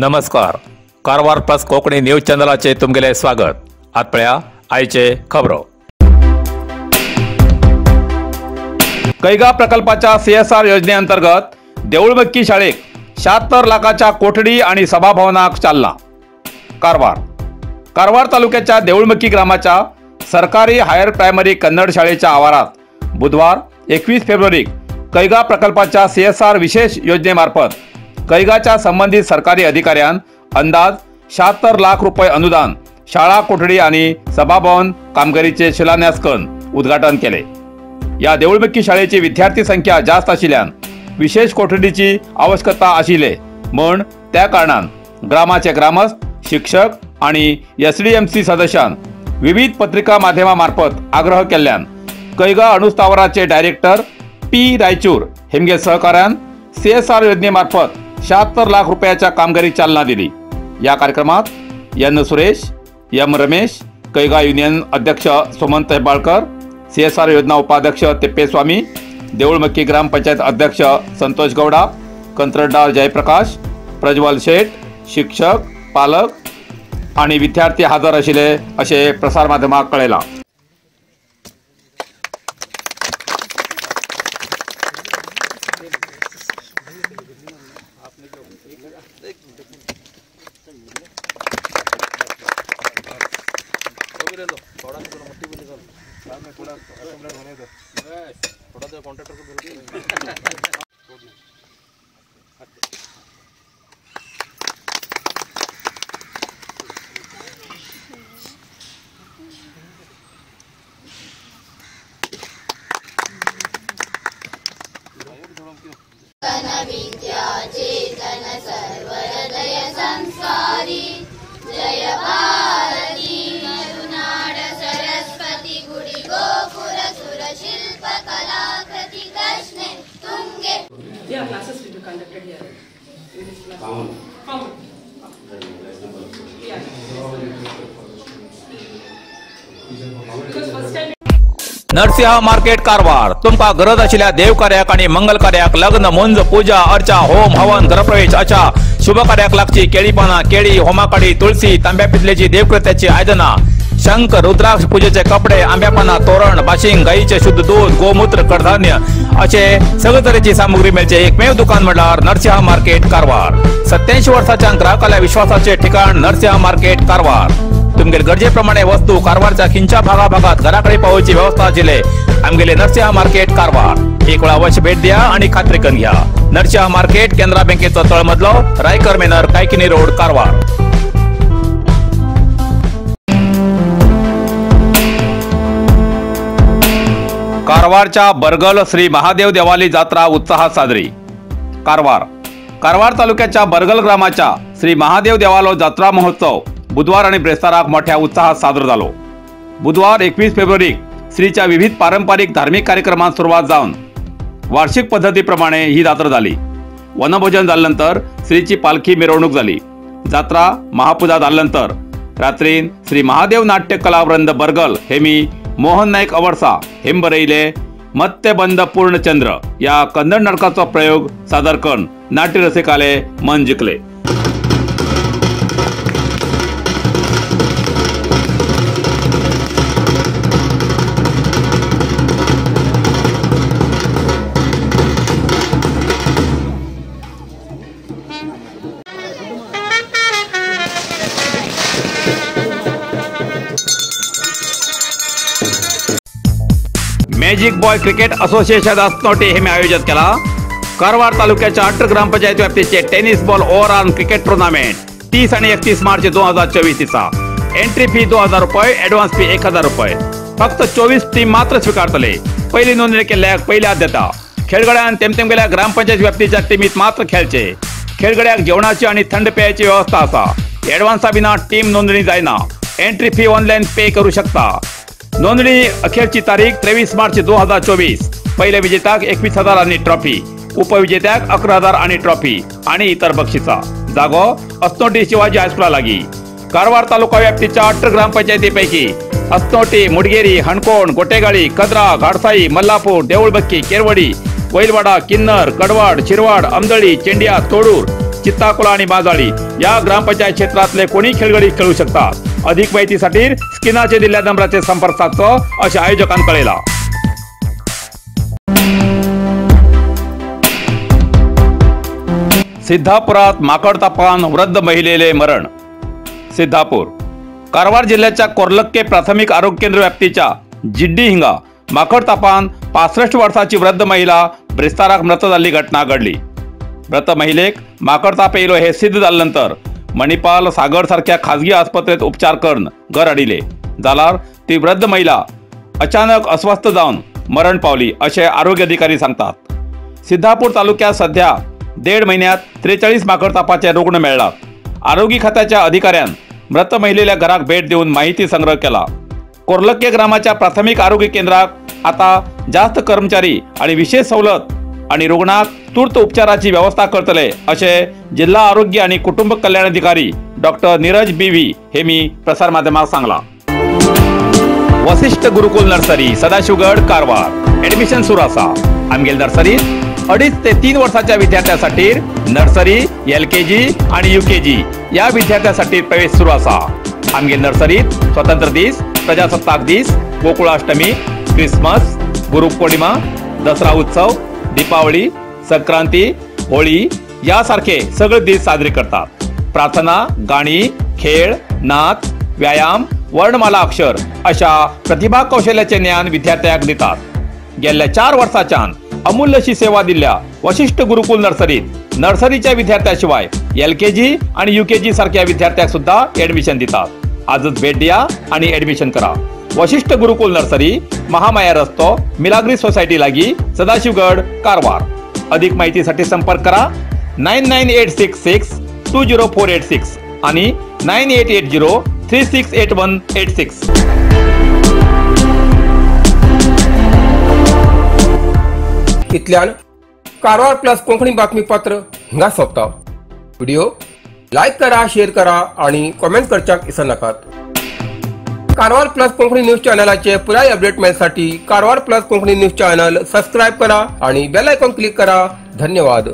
नमस्कार, Karwar plus Konkani news चॅनलाचे तुमगेले स्वागत. आत पळया आयचे खबरो. कैगा प्रकल्पाच्या सीएसआर योजनेअंतर्गत देऊळबक्की शाळेक 76 लाखाच्या कोठडी आणि सभाभवनाक चालना. कारवार कारवार तालुक्याच्या देऊळमक्की ग्रामाच्या सरकारी हायर प्रायमरी कन्नड शाळेच्या आवारात बुधवार 21 फेब्रुवारी कैगा प्रकल्पाच्या सीएसआर विशेष योजनेमार्फत कैगाच्या संबंधित सरकारी अधिकाऱ्यान अंदाज 76 लाख रुपये अनुदान शाळा कोठडी आणि सभाभवन कामगिरीचे शिलान्यास करून उद्घाटन केले. या देऊळबक्की शाळेची विद्यार्थी संख्या जास्त आशिल्ल्यान विशेष कोठडीची आवश्यकता आशिल्ले म्हूण त्या कारणान ग्रामाचे ग्रामस्थ, शिक्षक आणि एसडीएमसी सदस्यान विविध पत्रिका माध्यमामार्फत आग्रह केल्ल्यान कैगा अणुस्थावराचे डायरेक्टर पी रायचूर हेमगे सहकार्यान सीएसआर योजनेमार्फत 76 लाख रुपयाच्या कामगिरीक चालना दिली. या कार्यक्रमात N Suresh, M Ramesh, Kaiga union अध्यक्ष सुमंत हेब्बाळकर, सीएसआर योजना उपाध्यक्ष तिप्पेस्वामी, देऊळमक्की ग्रामपंचायत अध्यक्ष संतोष गौडा, कंत्रटदार जयप्रकाश, प्रज्वल शेठ, शिक्षक, पालक आणि विद्यार्थी हजर आशिल्ले अशें प्रसार माध्यमाक कळयलां. विद्या चेतन सर्वहृदय संस्कारी जय भारती मरुनाड सरस्वती गुडी गोपुर सुर शिल्प कलाकृति कृष्णे तुंगे. Yeah, classes will be conducted here. Common. Common. Yeah. Because first time. Narasimha market Karwar तुमका गरज आशिल्ल्या देवकार्याक आणि मंगल कार्याक, लग्न, मुंज, पूजा अर्चा, होम हवन, गृहप्रवेश अशा शुभ कार्याक लागची केळी पानां, केळी, होमाकाडी, तुळसी, तांब्या पितलेची देवकृत्याची आयदनां, शंख, रुद्राक्ष, पूजेचे कपडे, आंब्या पानां, तोरण, बाशिंग, गायीचे शुद्ध दूध, गोमूत्र, कडधान्य असे सगळे तरेची सामुग्री मेळचे एकमेव दुकान म्हणल्यार नरसिंहा मार्केट कारवार. 87 वर्साच्या ग्राहकाल्या विश्वासाचे ठिकाण नरसिंहा मार्केट कारवार. तुमगेले गरजेप्रमाणे वस्तू कारवारच्या खिंच्या भागाभागात घराकडे पावोवची व्यवस्था आशिल्ले आमगेले नरसिंहा मार्केट कारवार. एक वेळा अवश्य भेट द्या आणि खात्री करून घ्या. नरसिंहा मार्केट, केनरा बँकेचो तळमजलो, रायकर मेनर, कायकिनी रोड, कारवार. कारवारच्या बरगल श्री महादेव देवाली जात्रा उत्साहात साजरी. कारवार कारवार तालुक्याच्या बरगल ग्रामाच्या श्री महादेव देवालो जात्रा महोत्सव बुधवार आणि ब्रेस्ताराक मोठ्या उत्साहात सादर झालो. बुधवार 21 फेब्रुवारी श्रीच्या विविध पारंपरिक धार्मिक कार्यक्रमात सुरुवात जाऊन वार्षिक पद्धतीप्रमाणे ही जात्रा झाली. वनभोजन झाल्यानंतर श्रीची पालखी मिरवणूक झाली. जात्रा महापूजा झाल्यानंतर रात्री श्री महादेव नाट्य कलावृंद बरगल हे मी मोहन नाईक अवडसा हेम बरयले मत्यबंद पूर्णचंद्र या कन्नड नाटकाचा प्रयोग सादर करून नाट्यरसिकाले मन जिंकले. मॅजिक बॉय क्रिकेट असोसिएशन असनोटी हे मी आयोजित केला कारवार तालुक्याच्या 8 gram panchayat व्याप्तीचे tennis ball overarm cricket tournament 30 आणि 31 मार्च 2024 दिसा. एंट्री फी 2000 रुपये, ॲडव्हान्स फी 1000 रुपये. फक्त 24 टीम मात्र स्वीकारतले. पहिली नोंदणी केल्ल्याक पहिली आद्यता. खेळगड्यान तेमतेमगेल्या ग्रामपंचायत व्याप्तीच्या टीमीत मात्र खेळचे. खेळगड्याक जेवणाची आणि थंड पेयाची व्यवस्था आसा. ॲडव्हान्सा बिना टीम नोंदणी जायना. एंट्री फी ऑनलाईन पे करू शकता. नोंदणी अखेरची तारीख 23 मार्च 2024. पहिल्या विजेत्याक 21,000 आणि ट्रॉफी, उपविजेत्याक 11,000 आणि ट्रॉफी आणि इतर बक्षिसा. जागो असनोटी शिवाजी हायस्कुला लागी. कारवार तालुका व्याप्तीच्या 8 ग्रामपंचायतीपैकी असनोटी, मुडगेरी, हणकोण, गोटेगाळी, कद्रा, घाडसाई, मल्लापूर, देऊळबक्की, केरवडी, वैलवाडा, किन्नर, कडवाड, शिरवाड, आमदळी, चेंडिया, तोडूर, चित्ताकोला आणि माजाळी या ग्रामपंचायत क्षेत्रातले कोणी खेळगडी खेळू शकतात. अधिक माहितीसाठी स्क्रीनाचे दिल्या नंबराचे संपर्क साधचो असे आयोजकांनी कळेला. सिद्धापुरात माकड तापान वृद्ध महिलेले मरण. सिद्धापूर कारवार जिल्ह्याच्या कोरलक्के प्राथमिक आरोग्य केंद्र व्याप्तीच्या जिड्डी हिंगा माकड तापान 65 वर्षाची वृद्ध महिला ब्रेस्ताराक मृत जाल्ली घटना घडली. मृत महिलेक माकड ताप येयलो हे सिद्ध जाल्यानंतर मणिपाल सागर सारख्या खाजगी आस्पत्रेत उपचार करून घर हाडिले जाल्यार ती वृद्ध महिला अचानक अस्वस्थ जावन मरण पावली अशें आरोग्य अधिकारी सांगतात. सिद्धापूर तालुक्यात सध्या 1.5 महिन्यात 43 माकड तापाचे रुग्ण मेळ्ळात. आरोग्य खात्याच्या अधिकाऱ्यान मृत महिलेल्या घराक भेट देऊन माहिती संग्रह केला. कोरलक्के ग्रामाच्या प्राथमिक आरोग्य केंद्राक आता जास्त कर्मचारी आणि विशेष सवलत आणि रुग्णाक तूर्त उपचाराची व्यवस्था करतले असे जिल्हा आरोग्य आणि कुटुंब कल्याण अधिकारी डॉक्टर नीरज बीव्ही हे मी प्रसारमाध्यमाक सांगला. वसिष्ठ गुरुकुल नर्सरी सदाशिवगड कारवार ऍडमिशन सुरू आसा. आमगेल नर्सरीत 2.5 ते 3 वर्षाच्या विद्यार्थ्यांसाठी नर्सरी, LKG आणि UKG या विद्यार्थ्यांसाठी प्रवेश सुरू आसा. आमगेल नर्सरीत स्वतंत्र दीस, प्रजासत्ताक दीस, गोकुळाष्टमी, क्रिसमस, गुरुपौर्णिमा, दसरा उत्सव, दीपावली, संक्रांती, होळी यासारखे सगळे दीस साजरे करतात. प्रार्थना, गाणी, खेळ, नाच, व्यायाम, वर्णमाला अक्षर अशा प्रतिभा कौशल्याचे ज्ञान विद्यार्थ्यांक दितात. गेल्या 4 वर्षाच्यान अमूल्यशी सेवा दिल्या वशिष्ठ गुरुकुल नर्सरीत नर्सरीच्या विद्यार्थ्याशिवाय LKG आणि UKG सारख्या विद्यार्थ्यांक सुद्धा ऍडमिशन दितात. आजच भेट द्या आणि ऍडमिशन करा. वशिष्ठ गुरुकुल नर्सरी, महामाया रस्तो, मिलाग्री सोसायटी लागी, सदाशिवगड, कारवार. अधिक माहितीसाठी संपर्क करा 998662 0486 आणि 9880368186. इतल्यान कारवार प्लस कोंकणी बातमीपत्र हिंगा सोंपता. व्हिडिओ लायक करा, शेअर करा आणि कॉमेंट करच्याक विसरनाकात. कारवार प्लस कोंकणी न्यूज चॅनलाचे पुराय update मेळसाठी Karwar plus Konkani news channel subscribe करा आणि बेल आयकॉन क्लिक करा. धन्यवाद.